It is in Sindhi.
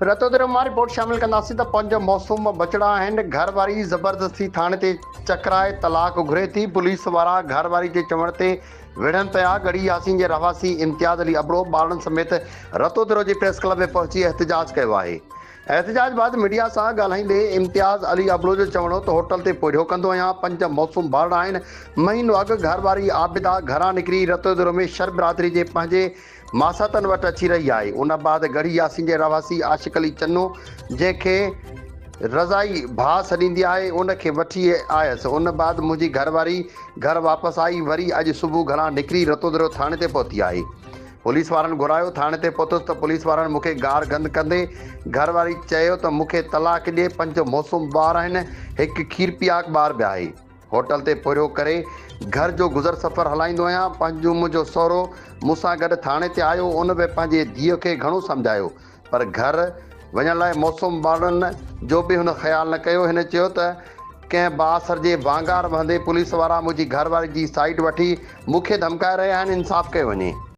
رتوديرو مان رپورٽ شامل ڪنداسين ته پنج معصوم ٻچڙا آهن، گهر واري زبردستي ٿاڻي تي چڪرائي طلاق گهري ٿي، پوليس وارا گهر واري جي چوڻ تي وڙهن پيا، ڳڙهي ياسين جي رهواسي امتياز علي ابڙو ٻارڙن سميت رتوديرو جي پريس ڪلب ۾ پهچي احتجاج ڪيو آهي. احتجاج بعد ميڊيا سان ڳالهائيندي امتياز علي ابڙو جو چوڻ هو ته هوٽل تي پورهيو ڪندو آهيان، پنج معصوم ٻارڙا آهن، مهينو اڳ گهر واري عابده گهران نڪري رتوديرو ۾ شر برادري جي پنهنجي ماساتن وٽ اچي رهي آهي. ان بعد ڳڙهي ياسين جي رهواسي عاشق علي چنو جنهن کي رضائي ڀاء سڏيندي آهي ان کي وٺي آيس. ان بعد منهنجي گهر واري گهر واپس آئي وري اڄ صبح گهران نڪري رتودرو ٿاڻي تي پهتي آهي. پوليس وارن گهرايو ٿاڻي تي پهتس ته پوليس وارن مون کي گار گند ڪندي گهر واري چيو ته مون کي طلاق ڏي پنج معصوم ٻار آهن هڪ کير پياڪ ٻار به آهي. هوٽل تي پورهيو ڪري گهر جو گذر سفر هلائيندو آهيان. پنهنجو منهنجو سهرو مون سان گڏ ٿاڻي تي آيو. ان به پنهنجي ڌيء کي گهڻو سمجهايو پر گهر وڃڻ لاء معصوم ٻارڙن جو به هن خيال نه ڪيو. هن چيو ته ڪنهن بااثر جي وانگار وهندي پوليس وارا منهنجي گهر واري جي سائيڊ وٺي مون کي ڌمڪائي رهيا آهن، انصاف ڪيو وڃي.